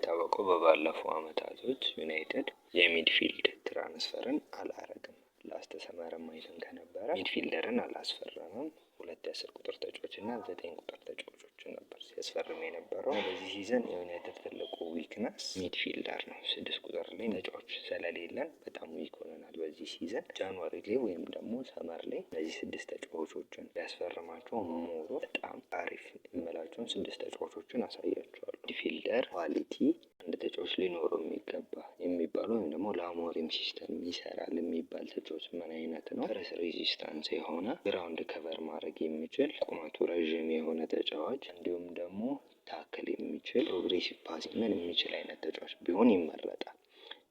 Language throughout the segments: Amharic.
እንደሚታወቀው በባለፈው አመታቶች ዩናይትድ የ midfield transfer ን አላረግም። Last summer ም አይተን ከነበረ midfielder ን አላስፈረምም። ሁለት የ10 ቁጥር ተጫዋች እና 9 ቁጥር ተጫዋቾችን ነበር ሲያስፈርም የነበረው። በዚህ season የዩናይትድ ትልቁ weakness midfielder ነው። 6 ቁጥር ላይ ተጫዋች ስለሌለን በጣም weak ሆነናል። በዚህ season January ላይ ወይም ደግሞ summer ላይ እነዚህ ስድስት ተጫዋቾችን ቢያስፈርማቸው more በጣም አሪፍ የምላቸውን ስድስት ተጫዋቾችን አሳያቸዋለሁ። Midfielder quality አንድ ተጫዋች ሊኖረው የሚገባ የሚባለው ወይም ደግሞ ለአሞሪም system ይሰራል የሚባል ተጫዋች ምን አይነት ነው? Press resistance የሆነ፣ ground cover ማድረግ የሚችል፣ ቁመቱ ረዥም የሆነ ተጫዋች፣ እንዲሁም ደግሞ tackle የሚችል፣ progressive passing ን የሚችል አይነት ተጫዋች ቢሆን ይመረጣል።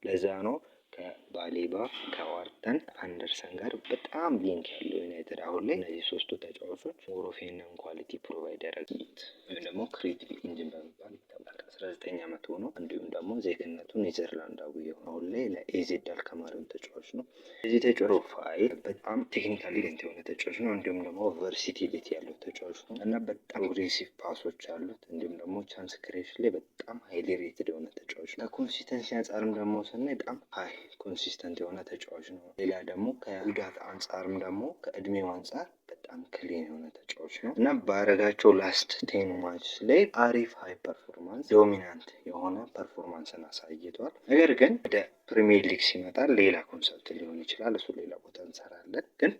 ለዛ ነው ከባሌባ፣ ከዋርተን፣ አንደርሰን ጋር በጣም link ያለው ዩናይትድ። አሁን ላይ እነዚህ ሶስቱ ተጫዋቾች more of ይሄንን quality provide ያደረጉት ወይም ደግሞ creative engine በመባል ይታወቃል። 19 ዓመት ሆኖ እንዲሁም ደግሞ ዜግነቱ ኔዘርላንዳዊ የሆነ አሁን ላይ ለኤዜድ አልከማሪውን ተጫዋች ነው። የዚህ ተጫዋች profile በጣም technically የሆነ ተጫዋች ነው። እንዲሁም ደግሞ versatility ያለው ተጫዋች ነው እና በጣም progressive pass ኦች አሉት። እንዲሁም ደግሞ chance creation ላይ በጣም highly rated የሆነ ተጫዋች ነው። ከ consistency አንጻርም ደግሞ ስናይ በጣም high consistent የሆነ ተጫዋች ነው። ሌላ ደግሞ ከጉዳት አንጻርም ደግሞ ከእድሜው አንጻር በጣም clean የሆነ ተጫዋች ነው እና ባረጋቸው last 10 match ላይ አሪፍ high performance፣ dominant የሆነ performance ን አሳይቷል። ነገር ግን ወደ ፕሪሚየር ሊግ ሲመጣ ሌላ concept ሊሆን ይችላል። እሱ ሌላ ቦታ እንሰራለን። ግን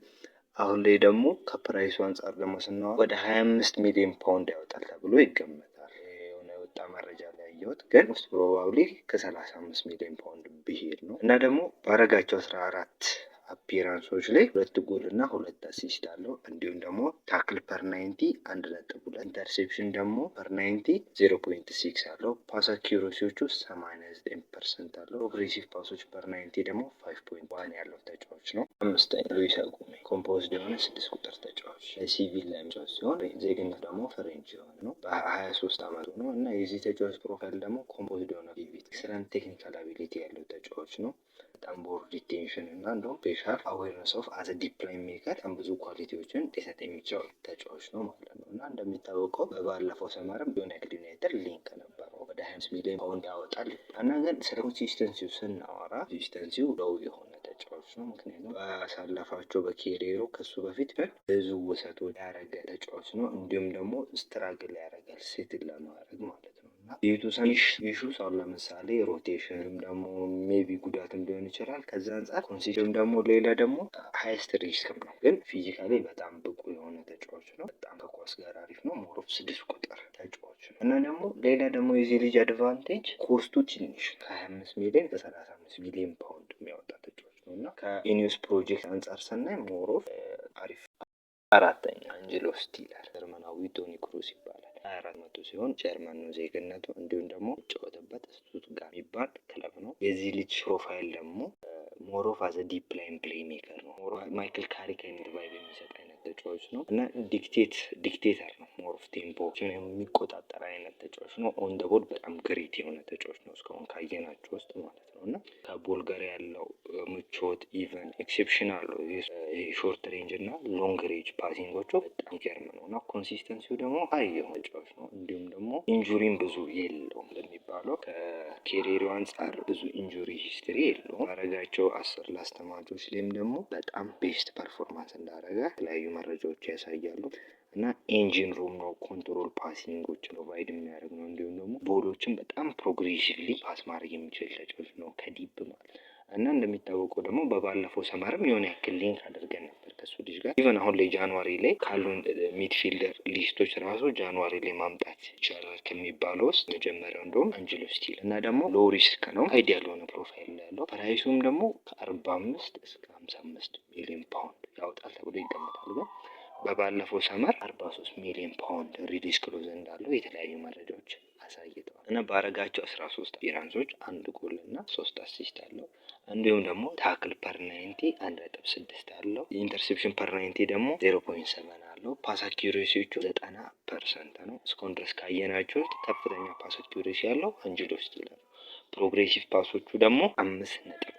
አሁን ላይ ደግሞ ከ price ኡ አንጻር ደግሞ ስናወራ ወደ 25 ሚሊዮን ፓውንድ ያወጣል ተብሎ ይገመታል። የሆነ የወጣ መረጃ ላይ ያየሁት ግን most probably ከ35 ሚሊዮን ፓውንድ ቢሄድ ነው። እና ደግሞ ባረጋቸው 14 appearance ኦች ላይ ሁለት ጎል እና ሁለት assist አለው። እንዲሁም ደግሞ tackle per 90 1.2፣ interception ደግሞ per 90 0.6 አለው። Pass accuracy ዎቹ 89% አለው። Progressive pass ኦች per 90 ደግሞ 5.1 ያለው ተጫዋች ነው። አምስተኛ ሉዊስ አጉሜ፣ composed የሆነ 6 ቁጥር ተጫዋች፣ ለሲቪል የሚጫወት ሲሆን ዜግነት ደግሞ French የሆነ ነው። በ23 አመቱ ነው እና የዚህ ተጫዋች profile ደግሞ composed የሆነ pivot፣ excellent technical ability ያለው ተጫዋች ነው። በጣም ball retention እና እንደውም spatial awareness of as a deep line maker በጣም ብዙ quality ዎችን ሊሰጥ የሚችል ተጫዋች ነው ማለት ነው። እና እንደሚታወቀው በባለፈው summer ም ዩናይትድ link ነበረው፣ ወደ 25 ሚሊዮን ፓውንድ ያወጣል። እና ግን ስለ consistency ው ስናወራ consistency ው low የሆነ ተጫዋች ነው። ምክንያቱም ባሳለፋቸው በ career ኡ ከሱ በፊት ብዙ ውሰቶች ያደረገ ተጫዋች ነው። እንዲሁም ደግሞ struggle ያደርጋል settle ለማድረግ ማለት ነው። እና የተወሰኑ issues አሁን ለምሳሌ rotation ም ደግሞ maybe ጉዳትም ሊሆን ይችላል። ከዛ አንጻር consistency ም ደግሞ ሌላ ደግሞ highest risk ም ነው። ግን physically በጣም ብቁ የሆነ ተጫዋች ነው። በጣም ከኳስ ጋር አሪፍ ነው። More of 6 ቁጥር ተጫዋች ነው። እና ደግሞ ሌላ ደግሞ የዚህ ልጅ advantage cost ኡ ትንሽ፣ ከ25 ሚሊዮን ከ35 ሚሊዮን ፓውንድ የሚያወጣ ተጫዋች ነው እና ከኢኒዮስ ፕሮጀክት አንጻር ስናይ more of አሪፍ። አራተኛ አንጅሎ ስቲለር፣ ጀርመናዊ ቶኒ ክሩስ ይባላል። 24 ዓመቱ ሲሆን ጀርመን ነው ዜግነቱ። እንዲሁም ደግሞ የሚጫወትበት ስቱትጋርት የሚባል ክለብ ነው። የዚህ ልጅ profile ደግሞ more of as a deep line playmaker ነው። ማይክል ካሪክ አይነት vibe የሚሰጥ አይነት ተጫዋች ነው እና dictator ነው። More of tempo የሚቆጣጠር አይነት ተጫዋች ነው። On the ball በጣም great የሆነ ተጫዋች ነው እስካሁን ካየናቸው ውስጥ ማለት ነው። እና ከ ball ጋር ያለው ምቾት even exceptional ነው። Short range እና long range passing ኦቹ በጣም ይገርም ነው እና consistency ው ደግሞ high የሆነ ተጫዋች ነው። እንዲሁም ደግሞ injury ም ብዙ የለውም እንደሚባለው፣ ከ career ኡ አንጻር ብዙ injury history የለውም። ባረጋቸው 10 last match ኦች ላይም ደግሞ በጣም best performance እንዳደረገ የተለያዩ መረጃዎች ያሳያሉ። እና engine room ነው፣ control passing ኦች provide የሚያደርግ ነው። እንዲሁም ደግሞ ball ኦችን በጣም progressively pass ማድረግ የሚችል ተጫዋች ነው ከ deep ማለት። እና እንደሚታወቀው ደግሞ በባለፈው summer ም የሆነ ያክል link አድርገን ነበር ከሱ ልጅ ጋር። Even አሁን ላይ January ላይ ካሉን midfielder list ኦች ራሱ January ላይ ማምጣት ይቻላል ከሚባለው ውስጥ መጀመሪያው እንደውም አንጅሎ ስቲለር። እና ደግሞ low risk ነው፣ ideal የሆነ profile ያለው፣ price ኡም ደግሞ ከ45 እስከ 55 ሚሊዮን ፓውንድ ያወጣል ተብሎ ይገመታል። ግን በባለፈው summer 43 ሚሊዮን ፓውንድ release clause እንዳለው የተለያዩ መረጃዎች አሳይተዋል። እና ባረጋቸው 13 appearance ኦች አንድ ጎል እና ሶስት assist አለው። እንዲሁም ደግሞ tackle per 90 1.6 አለው። Interception per 90 ደግሞ 0.7 አለው። Pass accuracy ዎቹ 90% ነው። እስካሁን ድረስ ካየናቸው ውስጥ ከፍተኛ pass accuracy ያለው አንጅሎ ስቲለር ነው። Progressive pass ኦቹ ደግሞ 5.4።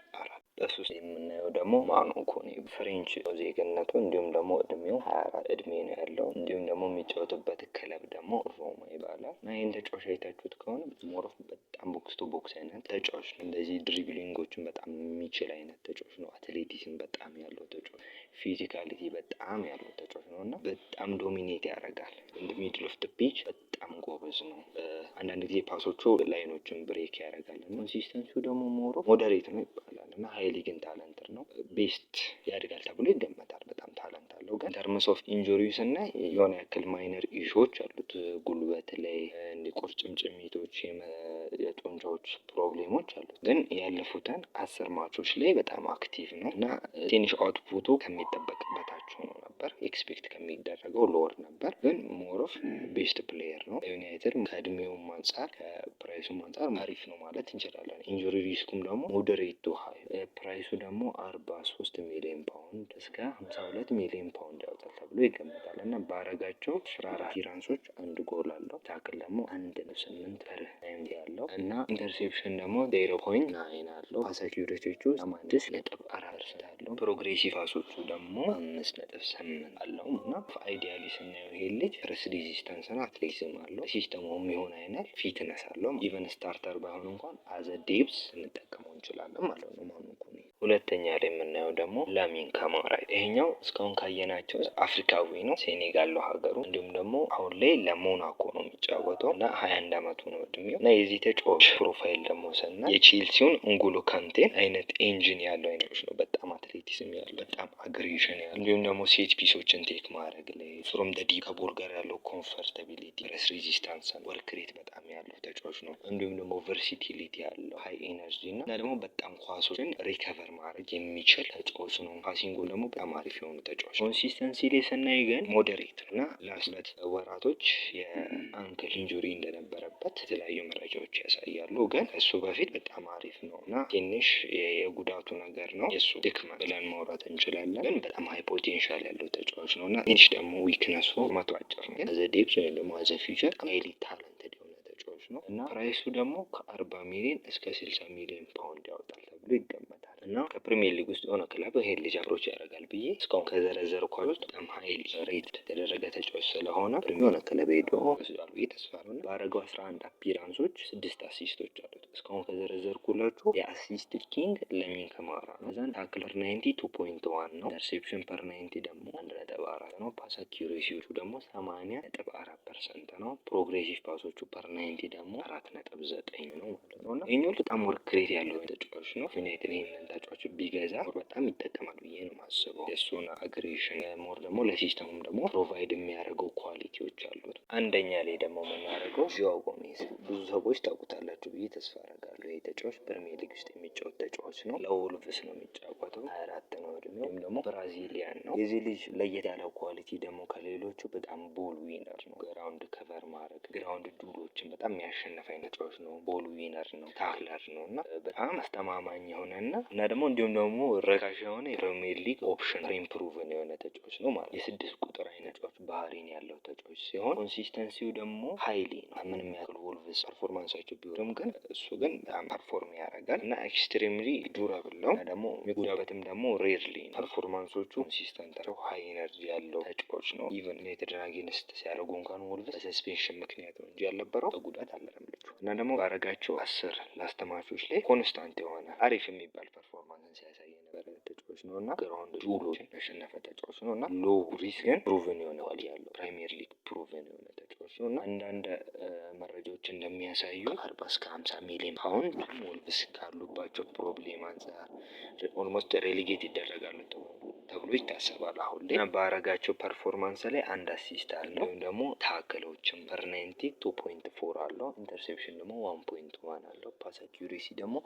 በሶስት የምናየው ደግሞ ማኑ ኮኔ፣ French ዜግነቱ፣ እንዲሁም ደግሞ እድሜው 24 እድሜ ነው ያለው። እንዲሁም ደግሞ የሚጫወትበት ክለብ ደግሞ ሮማ ይባላል። እና ይህን ተጫዋች አይታችሁት ከሆነ more of በጣም box box to box አይነት ተጫዋች ነው። እንደዚህ dribbling ኦችን በጣም የሚችል አይነት ተጫዋች ነው። Athleticism በጣም ያለው ተጫዋች፣ physicality በጣም ያለው ተጫዋች ነው እና በጣም dominate ያደርጋል። In middle of pitch በጣም ጎበዝ ነው። አንዳንድ ጊዜ pass ኦቹ line ኦችን break ያደርጋል። Consistency ው ደግሞ more moderate ነው ይባላል እና highly ግን talented ነው። Best ያድጋል ተብሎ ይገመታል። በጣም talent አለው። ግን terms of injury ስናይ የሆነ ያክል minor issue ዎች አሉት። ጉልበት ላይ እንዲህ ቁርጭምጭሚቶች፣ የጡንቻዎች problem ኦች አሉት። ግን ያለፉትን 10 match ኦች ላይ በጣም active ነው እና ትንሽ output ኡ ከሚጠበቅ በታች ሆኖ ነበር። Expect ከሚደረገው lower ነበር። ግን more of best player ነው። ዩናይትድ ከእድሜውም አንጻር ከ price ኡም አንጻር አሪፍ ነው ማለት እንችላለን። Injury risk ኩም ደግሞ moderate to high። Price ኡ ደግሞ 43 ሚሊዮን ፓውንድ እስከ 52 ሚሊዮን ፓውንድ ያወጣል ተብሎ ይገመታል እና ባረጋቸው 14 appearance ኦች አንድ ጎል አለው። Tackle ደግሞ 1.8 per 90 ያለው እና interception ደግሞ 0.9 አለው። Pass accuracy ዎቹ 86.4% አለው። Progressive pass ኦቹ ደግሞ 5.8 አለው እና ideally ስናየው ይሄ ልጅ press resistance እና athleticism አለው። System ኡ የሚሆን አይነት fitness አለው። Even starter ባይሆን እንኳን as a depth እንጠቀመው እንችላለን ማለት ነው። ማኑ ኩኒ። ሁለተኛ ላይ የምናየው ደግሞ ላሚን ካማራ። ይሄኛው እስካሁን ካየናቸው አፍሪካዊ ነው። ሴኔጋል ነው ሀገሩ። እንዲሁም ደግሞ አሁን ላይ ለሞናኮ ነው የሚጫወተው እና 21 አመቱ ነው እድሜው እና የዚህ ተጫዋች profile ደግሞ ስናይ የቼልሲውን እንጎሎ ካንቴን አይነት engine ያለው አይነት ነው። በጣም athleticism ያለው፣ በጣም aggression ያለው፣ እንዲሁም ደግሞ set piece ኦችን take ማድረግ ላይ from the deep ከ ball ጋር ያለው comfortability፣ press resistance፣ work rate በጣም ያለው ተጫዋች ነው። እንዲሁም ደግሞ versatility ያለው፣ high energy እና ደግሞ በጣም ኳሶችን recover ማድረግ የሚችል ተጫዋች ነው። Passing ኡ ደግሞ በጣም አሪፍ የሆኑ ተጫዋች። Consistency ላይ ስናይ ግን moderate እና last 2 ወራቶች የ ankle injury እንደነበረበት የተለያዩ መረጃዎች ያሳያሉ። ግን እሱ በፊት በጣም አሪፍ ነው እና ትንሽ የጉዳቱ ነገር ነው የእሱ ድክመት ብለን ማውራት እንችላለን። ግን በጣም high potential ያለው ተጫዋች ነው እና ትንሽ ደግሞ weakness ኡ ቁመቱ አጭር ነው። ግን as a depth ወይም ደግሞ as a future highly talented የሆነ ተጫዋች ነው እና price ኡ ደግሞ ከ40 ሚሊዮን እስከ 60 ሚሊዮን ፓውንድ ያወጣል ተብሎ ይገመታል። እና ከፕሪሚየር ሊግ ውስጥ የሆነ ክለብ ይሄን ልጅ approach ያደርጋል ብዬ እስካሁን ከዘረዘርኳቸው ውስጥ በጣም highly rate የተደረገ ተጫዋች ስለሆነ የሆነ ክለብ ሄዶ ይወስዳል ብዬ ተስፋ ነው። ባረገው 11 appearance ኦች ስድስት assist ኦች አሉት። እስካሁን ከዘረዘርኩላችሁ የ assist king ለሚን ከማራ ነው። ከዛን tackle per 90 2.1 ነው። Interception per 90 ደግሞ 1.4 ነው። Pass accuracy ዎቹ ደግሞ 80.4% ነው። Progressive pass ኦቹ per 90 ደግሞ 4.9 ነው ማለት ነው። እና ይሄኛው በጣም work rate ያለው ተጫዋች ነው። ዩናይትድ ይሄንን ተጫዋች ቢገዛ በጣም ይጠቀማል ብዬ ነው የማስበው። የእሱን aggression more ደግሞ ለ system ኡም ደግሞ provide የሚያደርገው quality ዎች አሉት። አንደኛ ላይ ደግሞ የምናደርገው ዣኦ ጎሜዝ፣ ብዙ ሰዎች ታውቁታላችሁ ብዬ ተስፋ አደርጋለሁ። ይህ ተጫዋች ፕሪሚየር ሊግ ውስጥ የሚጫወት ተጫዋች ነው። ለወልቭስ ነው የሚጫወተው። 24 ነው እድሜው። ወይም ደግሞ Brazilian ነው። የዚህ ልጅ ለየት ያለው quality ደግሞ ከሌሎቹ በጣም ball winner ነው። Ground cover ማድረግ፣ ground duel ኦችን በጣም የሚያሸንፍ አይነት ተጫዋች ነው። Ball winner ነው፣ tackler ነው እና በጣም አስተማማኝ የሆነ እና ደግሞ እንዲሁም ደግሞ ረካሽ የሆነ የፕሪሚየር ሊግ option proven የሆነ ተጫዋች ነው ማለት የ6 ቁጥር አይነት ተጫዋች ባህሪን ያለው ተጫዋች ሲሆን consistency ው ደግሞ highly ነው። ምንም ያክል ወልቭስ performance ኣቸው ቢሆንም ግን እሱ ግን በጣም perform ያደርጋል እና extremely durable ነው እና ደግሞ የሚጎዳበትም ደግሞ rarely ነው። Performance ኦቹ consistent ነው። High energy ያለው ተጫዋች ነው። Even ዩናይትድን against ሲያደርጉ እንኳን ወልቭስ በ suspension ምክንያት ነው እንጂ ያልነበረው በጉዳት አልነበረም ልጁ። እና ደግሞ ባረጋቸው 10 last match ኦች ላይ constant የሆነ አሪፍ የሚባል performance ን ሲያሳይ የነበረ ተጫዋች ነው እና ground duel ኦችን ያሸነፈ ተጫዋች ነው እና low risk ግን proven የሆነ quality ያለው፣ ፕሪሚየር ሊግ proven የሆነ ተጫዋች ነው እና አንዳንድ መረጃዎች እንደሚያሳዩ 40 እስከ 50 ሚሊዮን ፓውንድ ወልቭስ ካሉባቸው problem አንፃር almost relegate ይደረጋሉ ተብሎ ይታሰባል። አሁን ላይ ባረጋቸው performance ላይ አንድ assist አለው ወይም ደግሞ tackle ኦችም per 90 2.4 አለው። Interception ደግሞ 1.1 አለው። Pass accuracy ደግሞ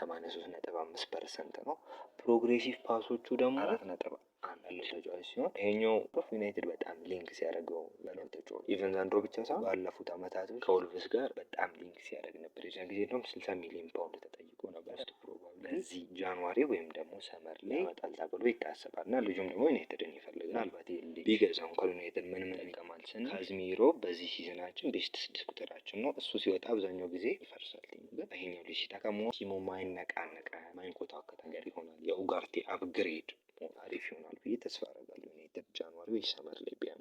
83.5% ነው። Progressive pass ኦቹ ደግሞ 4.1 ያለው ተጫዋች ሲሆን ይሄኛው ዩናይትድ በጣም link ሲያደርገው ያለው ተጫዋች even ዘንድሮ ብቻ ሳይሆን ባለፉት አመታት ከወልቭስ ጋር በጣም link ሲያደርግ ነበር። የዛን ጊዜ እንደውም 60 ሚሊዮን ፓውንድ ተጠይቆ ነበር። በዚህ January ወይም ደግሞ summer ላይ ይመጣል ተብሎ ይታሰባል እና ልጁም ደግሞ ዩናይትድን ይፈልጋል። ምናልባት ይሄን ልጅ ቢገዛ እንኳን ዩናይትድ ምን ምን ይጠቀማል ስንል ካዝሚሮ በዚህ season ኣችን best 6 ቁጥራችን ነው። እሱ ሲወጣ አብዛኛው ጊዜ ይፈርሳል። ግን ይሄኛው ልጅ ሲተካ team ኡ ማይነቃነቅ፣ ማይንኮታኮት ነገር ይሆናል። የኡጋርቴ upgrade አሪፍ ይሆናል ብዬ ተስፋ አደርጋለሁ። ዩናይትድ January ወይ summer ላይ ቢያመጣ